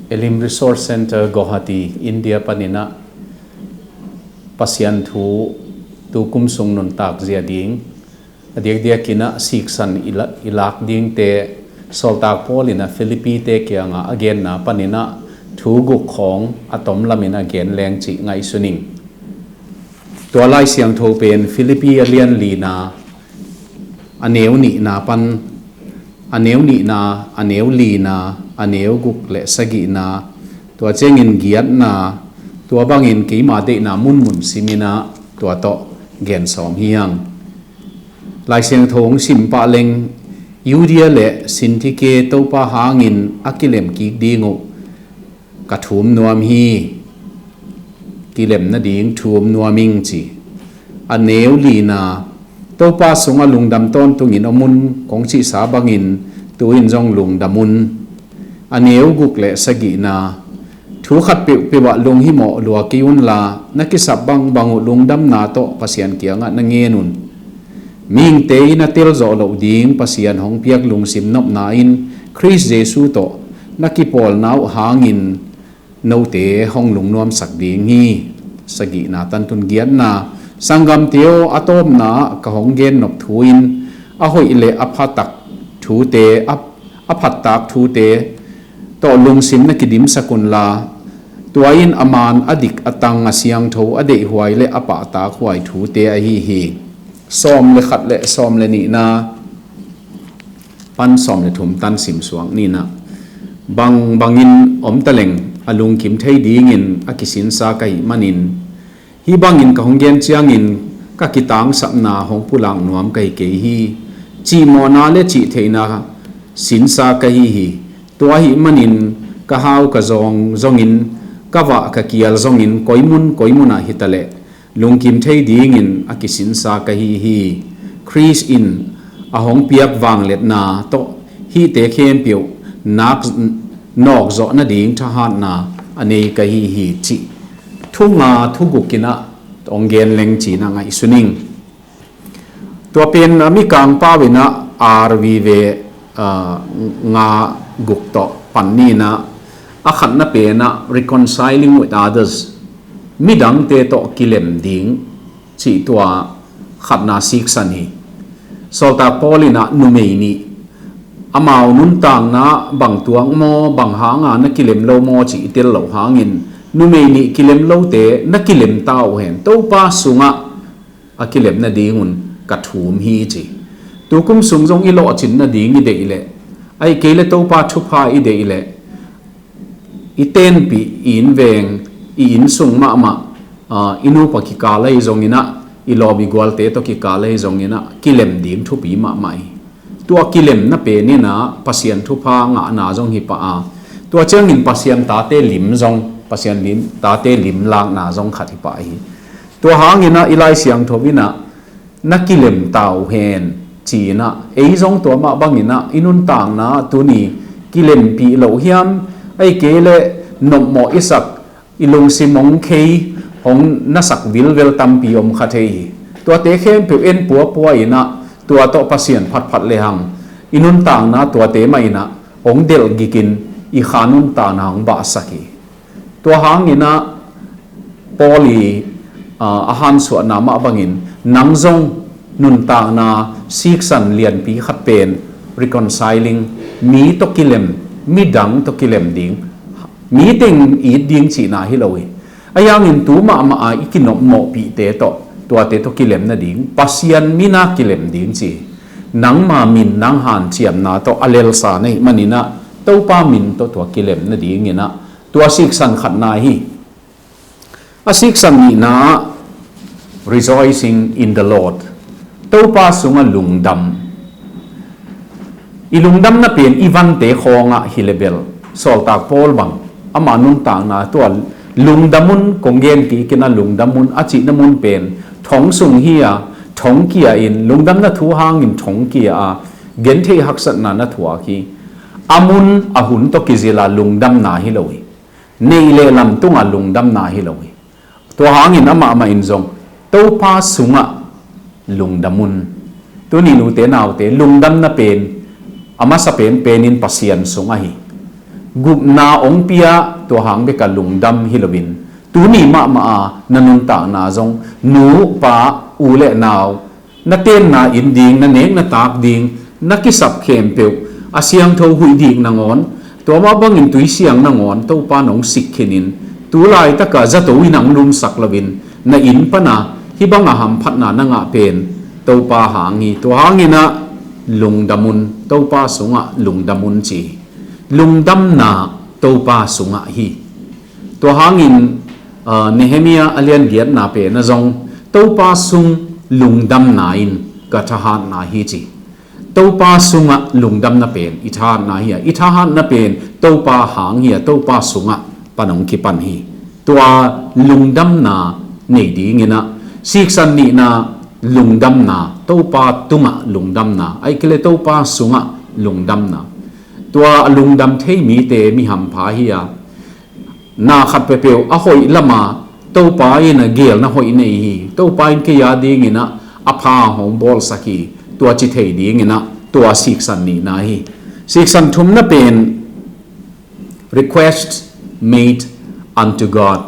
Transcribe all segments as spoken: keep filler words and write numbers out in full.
Elim Resource Center, Guwahati, India paninah Pasian thu tu kum sung nuntak zia ding a diakdiakinah siksan i la-, i lak dingte Sawltak Paul inah Philippi-te kiangah a genna paninah thu guk khawng a tom lamin a gen leng cih ngaihsun ing. Tua Lai Siangtho pen Philippi a lian lina, a neu nihna pan, a neu nihna, a neu lina, a neu guk le sagihna, tua ciangin giatna, tua bangin keima deihna munmun siminah tua tawh gen sawm hi hang. Lai Siangtho hong sim pah leng, Judea le Sintike Topa hangin a kilem kik ding uh ka thum nuam hi. Kilem nading thum nuam ing ci. A neu lina, Topa sungah lungdam tawntungin om un kong cihsa bangin tu-in zong lungdam un. A neu guk le sagihna, thu khat peuhpeuh ah lunghimawh lua kei unla, na kisap bangbang uh lungdamna tawh Pasian kiangah na ngen un. Mihingte in a telzawh loh ding Pasian hong piak lungsim nopna in Khrist Jesu tawh na kipawlna uh hangin note hong lungnuamsak ding hi. Sagihna tantun giatna, sanggamte aw, a tawpna ah ka hong gennop thu in a hoih le a phatak thute, a, a phattak thute tawh lungsim na kidimsak unla, tua in a man, a dik, a tang, a siangtho, a deihhuai le a pahtak huai thute ahi hi. Sawm le khat le sawm le nihna pan sawm le thum tan simsuak ninah, bang bangin om taleng a lungkim thei dingin a kisinsa ka hih manin, hih bangin ka hong gen ciangin ka kitangsapna hong pulak nuam ka hi kei hi. Cihmawhna le cihtheihna sinsa ka hi hi. Tua ahih manin ka hau ka zawng zongin, ka vah ka kial zongin, koimun koimunah hitaleh lungkim thei dingin a kisinsa ka hi hi. Khrist in a hong piak vangliatna tawh hihte khempeuh nak, nawkzawh nading thahatna a nei ka hi hi, cih thu nga thu gukinah hong gen leng cinah ngaihsun ing. Tua pen a Mikang pau inah R V ve, ah, nga guk tawh pan ninah, a khatna penah reconciling with others, midangte tawh kilem ding cih tua khatna siksan hi. Sawltak Paul inah numei nih, amau nuntakna bang tuak maw, bang hanga na kilem lo maw cih i tel loh hangin, numei nih kilem lote na kilem ta uh hen, Topa sungah a kilem nadingun ka thum hi ci. Tukum sung zong i lawhcin nading i deih leh, ahih kei le Topa thupha i deih leh, i tenpih, i innveng, i innsung mahmah, aa, i nupa kikal ahi zonginah, i lawm i gualte tawh kikal ahi zonginah kilem ding thupi mahmah hi. Tua kilemna peninah Pasian thupha ngahna zong hi pah a, tua ciangin Pasian tate lim zong, Pasian lim, tate lim lakna zong khat hi pah hi. Tua hanginah i Lai Siangtho inah na kilem ta uh hen, ci-inah, ei zong tua mah banginah i nuntakna tuni kilempih loh hiam, ahih kei le nopmawh i sak, i lungsim hong khei, hong nasak vilvel tampi om kha thei hi. Tuate khempeuh en puapua inah, tua tawh Pasian phatphat lehang, i nuntakna tuate mah inah hong delh gikin, i kha nuntakna hong bahsak hi. Tua hanginah Paul i, aa, a hansuahna mah bangin, nang zong nuntakna siksan lianpi khat pen reconciling, mi tawh kilem, midang tawh kilem ding, mi teng it ding cihna hi lo hi. Ahi hangin tu mahmah a i kinopmawhpihte tawh, tuate tawh kilem nading, Pasian mina kilem ding ci. Nangma min, nang hanciamna tawh a lelsa na hih maninah, Topa min tawh tua kilem nadinginah, tua siksan khatna hi. A siksan nihna ah, rejoicing in the Lord. Topa sungah lungdam. I lungdamna pen i vante khawngah hi le bel, Sawltak Paul bang, ama nuntakna tua lungdam un, kong gen kikinah lungdam un a cihna mun pen thong sung hi a, thong kia in, lungdamna thu hangin thong kia a, gentheih haksatna na thuak hi. A mun a hun tawh kizila lungdamna hi lo hi. Neih le lam tunga lungdamna hi lo hi. Tua hangin amah mah in zong Topa sungah lungdam un. Tuni nute naute, lungdamna pen a masa penpenin Pasian sungah hi. gupna hong pia, tua hang beka lungdam hi loin, tuni mahmah a na nuntakna zong, nu, pa, u le nau, na tenna in ding, na nek na tak ding, na kisap khempeuh a siangtho huih dik nangawn, tua mah bangin tui siang nangawn Topa nong sik khinin, tu laitaka zato in hong lumsak loin, na inn pana hih banga hamphatna na ngah pen Topa hang hi. Tua hangin ah lungdam un, Topa sungah lungdam un ci hi. Lungdamna Topa sungah hi. Tua hangin, ah, Nehemiah a lian giatna pen ah zong, Topa sung lungdamna in ka thahatna hi ci. Topa sungah lungdamna pen i thahatna hi a, i thahatna pen Topa hang hi a, Topa sungah pan hong kipan hi. Tua lungdamna nei dingin ah, siksan nihna lungdamna, Topa tungah lungdamna, ahih kei leh Topa sungah lungdamna. Tua a lungdam thei mite mi hampha hi a, na khat peuhpeuh a hoih lama Topa in a gelna hoih nei hi. Topa in kei a dingin ah a pha hong bawlsak hi. Tua ci thei dingin ah tua siksan nihna hi. Siksan thumna pen request made unto God.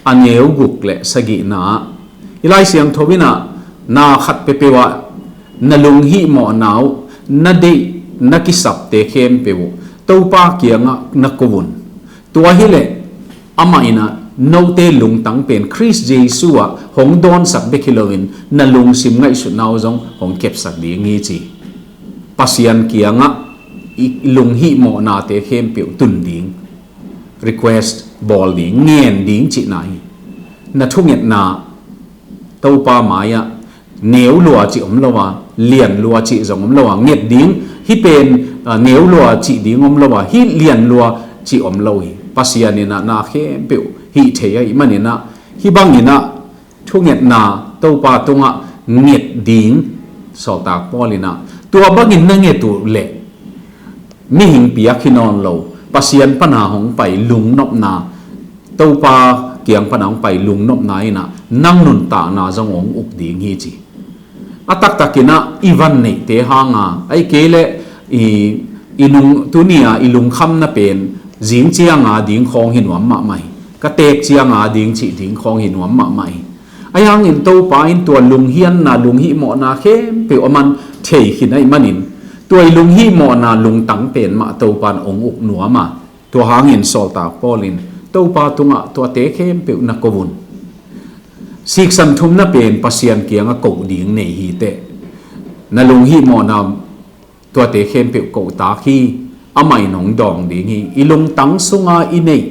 A neu guk le sagihna ah, i Lai Siangtho in ah na khat peuhpeuh ah na lunghihmawhna uh, na deih, na kisapte khempeuh uh Topa kiangah na ko un. Tua hileh amah in ah note lungtang pen Khrist Jesu ah hong dawnsak bek hi loin, na lungsim ngaihsutna uh zong hong kepsak ding hi ci. Pasian kiangah i lunghihmawhnate khempeuh tun ding, request bawl ding, ngen ding cihna hi. Na thungetna Topa mai-ah neu lua cih om lo a, lian lua cih zong om lo a, nget ding, hih pen, ah, neu lua cih ding om lo a, hih lian lua cih om lo hi. Pasian in ah na khempeuh hih thei ahih manin ah, hih bangin ah thungetna Topa tungah nget ding, sawltak Paul in ah, tua bangin na nget uh leh mihing piak hi nawn lo, Pasian pana hong pai lungnopna, Topa kiang pana hong pai lungnopna in ah nang nuntakna zong hong uk ding hi ci. A taktakin ah i van neihte hanga, ahih kei leh i, i nung, tuni-a i lungkhamna pen zing cianga ding khawng hi nuam mahmah hi. Ka teek cianga ding cih ding khawng hi nuam mahmah hi. Ahi hangin Topa in tua lunghianna, lunghihmawhna khempeuh a man thei khin ahih manin, tua i lunghihmawhna lungtang pen mah Topa in hong uk nuam a, tua hangin sawltak Paul in Topa tungah tuate khempeuh na ko un. Siksan thumna pen Pasian kiangah koh ding nei hi teh. Na lunghihmawhna tuate khempeuh kohtak hi, amah in hong dawng ding hi. I lungtang sunga i neih,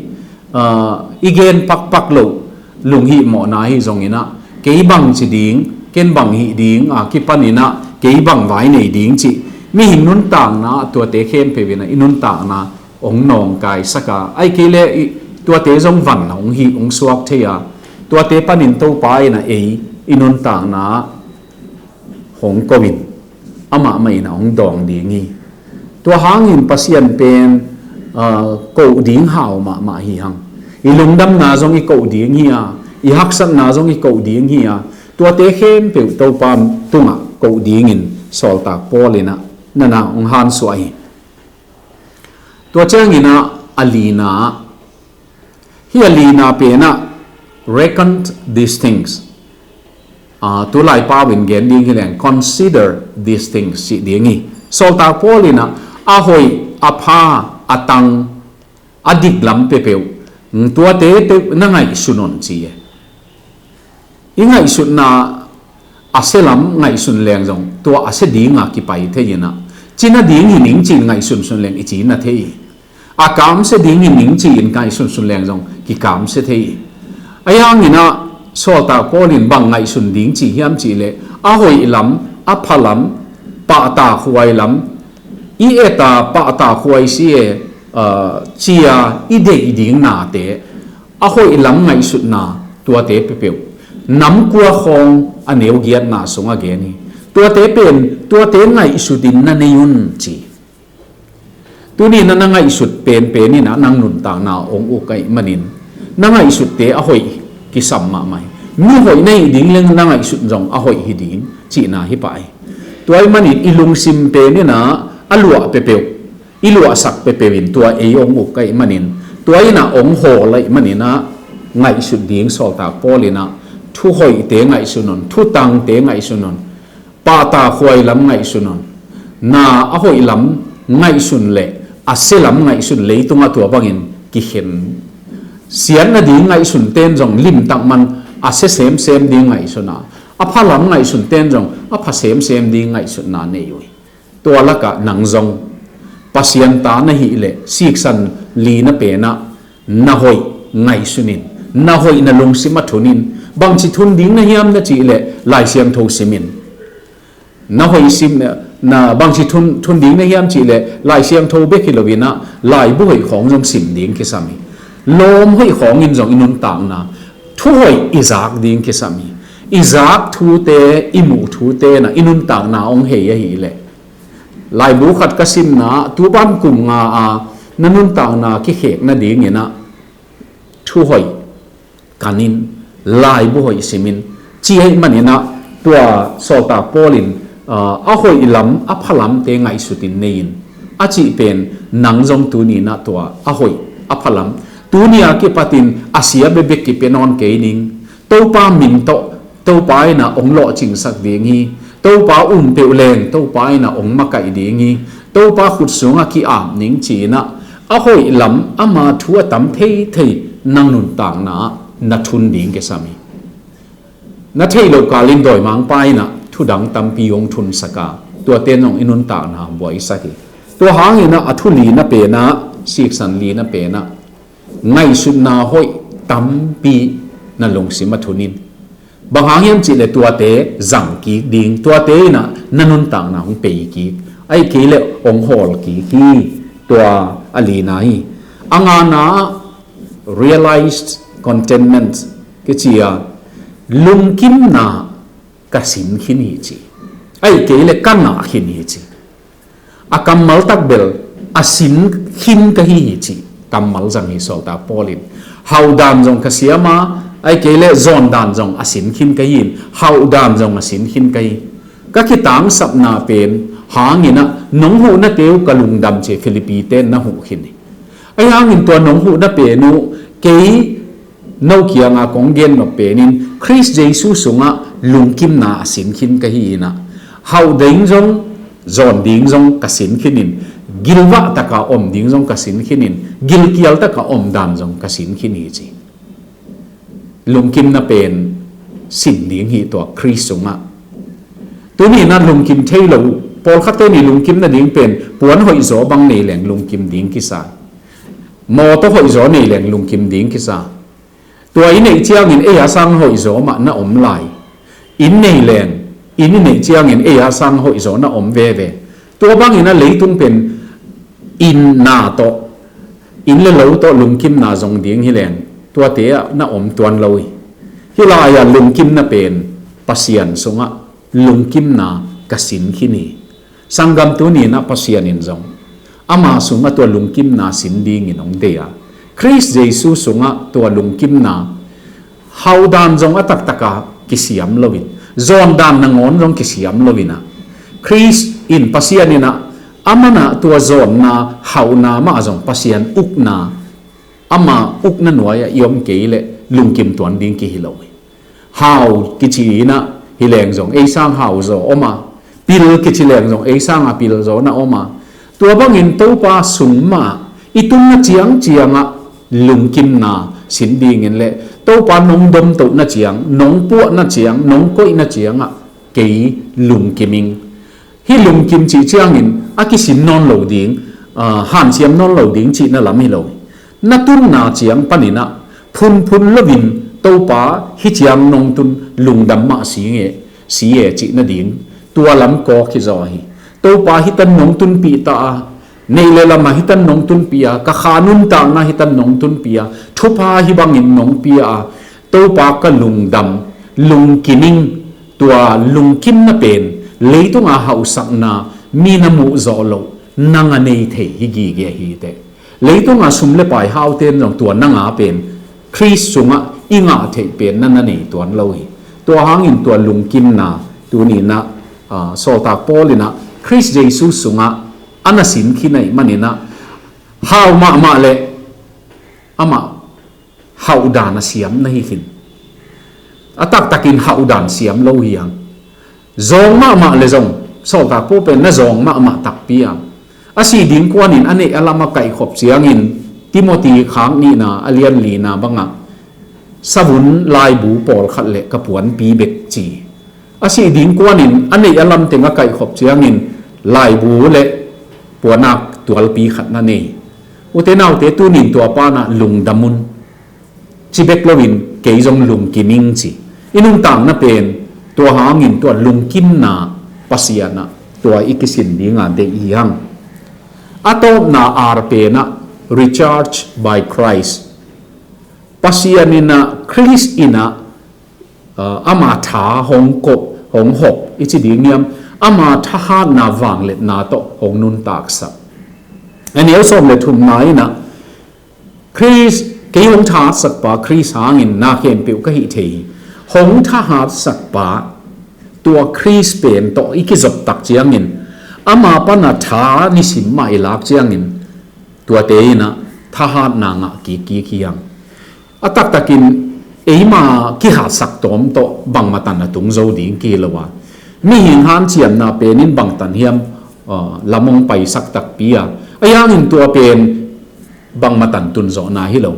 ah, i gen pakpak loh lunghihmawhna hi zongin ah, kei bang ci ding, ken bang hih ding a kipanin ah kei bang vai nei ding cih, mihing nuntakna ah tuate khempeuh in ah i nuntakna hong nawngkaisak a, ahih kei leh i, tuate zong van hong hih, hong suak thei a, tuate panin Topa in ah ei i nuntakna ah hong ko in, amah mah in ah hong dawng ding hi. Tua hangin Pasian pen, ah, koh ding hau mahmah hi hang. I lungdamna zong i koh ding hi a, i haksatna zong i koh ding hi a, tuate khempeuh Topa tungah koh dingin sawltak Paul in ah na na hong hansuah hi. Tua ciangin ah a lina, hih a lina pen ah, reckon these things. Ah, tulai pau in gen ding hi leng, consider these things cih ding hi. Sawltak Paul in ah, a hoih, a pha, a tang, a dik lam peuhpeuh, tuate peuh na ngaihsun un ci e. I ngaihsutna a sia lam ngaihsun leng zong, tua a sia dinga kipai thei in ah, cina ding hi ning ci-in ngaihsunsun leng i cina thei hi. A kamsia ding hi ning ci-in ngaihsunsun leng zong kikamsia thei hi. Ahi hangin ah sawltak Paul in bang ngaihsun ding ci hiam cih leh, a hoih lam, a pha lam, pahtakhuai lam, i et a pahtakhuai si e, ah, ci-a i deih ding nate, a hoih lam ngaihsutna tuate peuhpeuh, nam kua khawng a neu giatna sungah gen hi. Tuate pen, tuate ngaihsut in na nei un ci. Tuni-in ah na ngaihsut penpen in ah nang nuntakna hong uk ahih manin, na ngaihsutte a hoih kisam mahmah hi. Mi hoih na hih ding leng na ngaihsut zong a hoih hi ding cihna hi pah hi. Tua ahih manin i lungsim pen in ah a luah peuhpeuh, i luahsak peuhpeuh in tua ei hong uk ahih manin, tua in ah hong hawl ahih manin ah, ngaihsut ding sawltak Paul in ah, thuhoihte ngaihsun un, thutangte ngaihsun un, pahtakhuai lam ngaihsun un, na a hoih lam ngaihsun le a sia lam ngaihsun, leitungah tua bangin kikhen. Siatna ding ngaihsun ten zong limtak man a sia semsem ding ngaihsun a, a pha lam ngaihsun ten zong a pha semsem ding ngaihsutna nei uh hi. Tua lakah nang zong Pasian ta na hih leh, siksan lina pen ah na hoih ngaihsun in, na hoih na lungsim ah thun in. Bangci thun ding na hiam na cih leh Lai Siangtho sim in. Na hoih sim, na bangci thun, thun ding na hiam cih leh Lai Siangtho bek hi lo in ah, laibu hoih khawng zong sim ding kisam hi. Lawm hoih khawng in zong i nuntakna, thuhoih i zak ding kisam hi. I zak thute, i muh thute in ah i nuntakna hong hei ahih leh, laibu khat ka simna ah, tu pan kum nga a na nuntakna kikhek nadingin ah, thuhoih kan in, laibu hoih sim in, ci ahih manin ah, tua sawltak Paul in, ah, a hoih lam, a pha lamte ngaihsut in nei in, a cih pen nang zong tuni in ah tua a hoih, a pha lam, tuni a kipatin a sia bekbek kipia nawn kei ning. Topa min tawh, Topa in ah hong lawhcingsak ding hi. Topa um peuh leng Topa in ah hong makaih ding hi. Topa khut sungah ki-ap ning ci in ah, a hoih lam, ama thu a tam theithei nang nuntakna ah na thun ding kisam hi. Na theih loh kalin dawimangpa in ah thudang tampi hong thunsak a, tuate in zong i nuntakna buaisak hi. Tua hangin ah a thu lina pen ah, siksan lina pen ah, ngaihsutna hoih tampi na lungsim ah thun in. Bang hang hiam cih leh tuate zang kik ding, tuate in ah na nuntakna hong pei kik, ahih kei leh hong hawl kik hi. Tua a lina hi. A ngana ah realized contentment kici a, lungkimna ka sin khin hi ci. Ahih kei leh ka ngah khin hi ci. A kammal takbel, a sin khin ka hi hi ci kammal zang hi sawltak Paul in. Hauh dan zong ka siam a, ahih kei leh zawn dan zong a sin khin ka hi in, hauh dan zong a sin khin ka hi. Ka kitangsapna pen hangin ah, nong huhnate uh ka lungdam ci, Philippi ten na huh khin hi. Ahih hangin tua nong huhna pen uh, kei no kiangah kong gen nop pen in, Khrist Jesu sungah lungkimna a sin khin ka hi in ah, hauh ding zong, zawn ding zong ka sin khin in, gilvah taka om ding zong ka sin khin in, gilkial taka om dan zong ka sin khin hi ci. Lungkimna pen sin ding hi tua Khrist sungah. Tuni in ah lungkim thei lo, pawlkhatte in lungkim nading pen, puan hoihzaw bang nei leng lungkim ding kisa. Mawtaw hoihzaw nei leng lungkim ding kisa. Tua i neih ciangin ei a sang hoihzaw mah na om lai. Inn nei leng, inn i neih ciangin ei a sang hoihzaw na om veve. Tua bangin ah leitung pen inn na tawh, inn le lo tawh lungkimna zong ding hi leng, tuate ah na om tuan lo hi. Hih lai-ah lungkimna pen Pasian sungah lungkimna ka sin khin hi. Sanggam, tuni in ah Pasian in zong ama sungah tua lungkimna sin dingin hong deih a, Khrist Jesu sungah tua lungkimna hauh dan zong a taktaka kisiam loin, zawn dan nangawn zong kisiam loin ah, Khrist in, Pasian in ah, aman ah tua zawnna, hauhna mah zong Pasian ukna, ama ukna nuai-ah i om kei leh lungkim tuan ding kihi lo hi. Hau kici in ah hi leng zong ei sang hauzaw om a, pil kici leng zong ei sang a pilzaw na om a, tua bangin Topa sung mah i tunna ciangciangah lungkimna sin dingin le Topa nong domtohna ciang, nong puahna ciang, nong koihna ciangah kei lungkim ing. Hih lungkim cih ciangin a kisin nawn lo ding, aa, hanciam nawn lo ding cihna lam hi lo. Na tunna ciang panin ah phunphun loin Topa hih ciang nong tun, lungdam mah si nge, si e cih nading tua lam kawk hi zaw hi. Topa hih tan nong tunpih ta a, neih le lamah hih tan nong tunpih a, ka kha nuntakna hih tan nong tunpih a, thupha hih bangin nong pia a, Topa ka lungdam, lungkim ing. Tua lungkimna pen leitunga hauhsakna mi na muh zawh loh nang a nei thei hi gige hi teh. Leitunga sum le pai haute in zong tua nanga pen Khrist sungah i ngah theih pen na na nei tuan lo hi. Tua hangin tua lungkimna tuni in ah, aa, sawltak Paul in ah Khrist Jesu sungah a na sin khin ahih manin ah, hau mahmah le amah hauhdan a siam na hi khin. A taktakin hauhdan siam lo hi hang. Zawng mahmah le zong, sawltak Paul pen na zawng mahmah takpi a, a sih ding kuanin a neih a lam a kaihkhop ciangin, Timoti khak nihna a lian lina bangah, savun laibu pawlkhat le ka puanpi bek ci. A sih ding kuanin a neih a lam teng a kaihkhop ciangin laibu le puanak tualpi khat na nei. Ute naute, tunin tua panah lungdam un. Ci bek loin kei zong lungkim ing ci. I nuntakna pen tua hangin tua lungkimna Pasian ah tua i kisin dinga deih hi hang. A tawpna ar penah, recharged by Christ. Pasian in ah, Khrist in ah, ah, ama tha hong kop, hong hop i ci ding hiam, ama thahatna vangliatna tawh hong nuntaksak. A neu sawm le thumna in ah, Khrist, kei hong thahatsakpa Khrist hangin na khempeuh ka hih thei hi. Hong thahatsakpa tua Khrist pen tawh i kizop tak ciangin, ama pana tha nisim mah i lak ciangin, tuate in ah thahatna ngah kikkik hi hang. A taktakin eima kihatsak tawm tawh bangmah tan a tung zo ding kihi lo a, mihing hanciamna pen in bangtan hiam, ah, lam hong paisak takpi a, a hangin tua pen bangmah tan tunzawhna hi lo.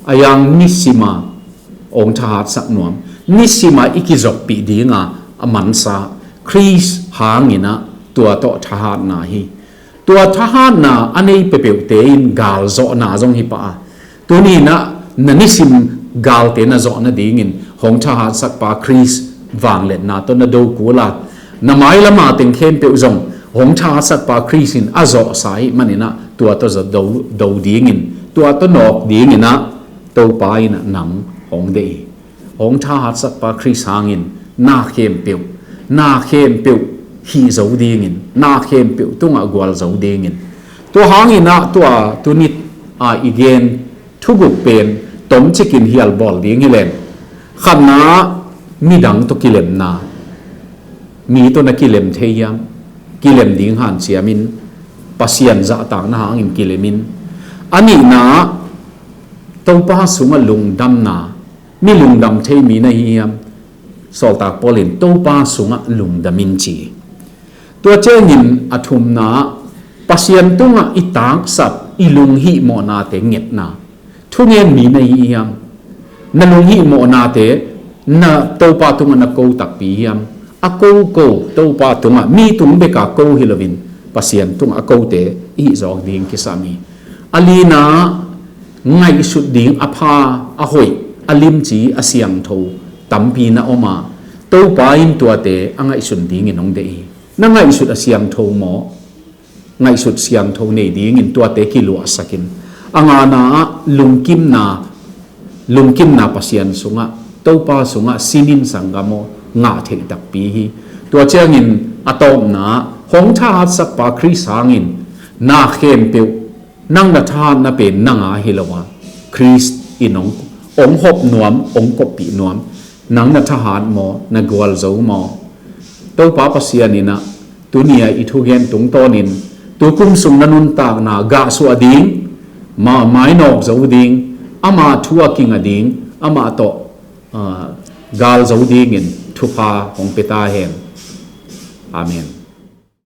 A hang nisima hong thahatsak nuam, nisima i kizoppih dinga a mansa Khrist hangin ah tua tawh thahatna hi. Tua thahatna a nei peuhpeuhte in galzawhna zong hi pah a, tuni in ah na nisim galte na zawh nadingin hong thahatsakpa Khrist vangliatna tawh na do kul a, na mailama teng khempeuh zong hong thahatsakpa Khrist in a zawhsa ahih manin ah tua tawh za do, do dingin, tua tawh nawk dingin ah Topa in ah nang hong deih hi. Hong thahatsakpa Khrist hangin na khempeuh, na khempeuh hih zo dingin, na khempeuh tungah gual zo dingin. Tua hangin ah tua tuni a i gen thuguk pen tomcikin hialbawl ding hi leng. Khatna, midang tawh kilemna. Mi tawh na kilem thei hiam? Kilem ding hanciamin, Pasian zahtakna hangin kilemin. A nihna, Topa sungah lungdamna. Mi lungdam thei mi na hi hiam? Sawltak Paul in Topa sungah lungdam in ci. Tua ciangin a thumna, Pasian tungah i taksap, i lunghihmawhnate ngetna. Thungen mi na hi hiam? Na lunghihmawhnate na Topa tungah na ko takpi hiam? A ko ko, Topa tungah, mi tung beka ko hi loin Pasian tungah a kote i hih zawk ding kisam hi. A lina, ngaihsut ding a pha, a hoih, a limci, a siangtho tampi na om a, Topa in tuate a ngaihsun dingin hong deih hi. Na ngaihsut a siangtho maw? Ngaihsut siangtho nei dingin tuate kiluahsakin. A ngana ah lungkimna, lungkimna Pasian sungah, Topa sungah sinin sanggam aw ngah theih takpi hi. Tua ciangin a tawpna, hong thahatsakpa Khrist hangin na khempeuh, nang na thahatna pen nanga hi lo a, Khrist in hong, hong hop nuam, hong koppih nuam. Nang na thahat maw, na gualzo maw? Topa Pasian in ah, tuni a i thugen tungtawnin, tukum sung na nuntakna gahsuah ding, ma mainawk zo ding, ama thu a kinga ding, ama tawh, ah, galzo dingin thupha hong pia ta hen. Amen.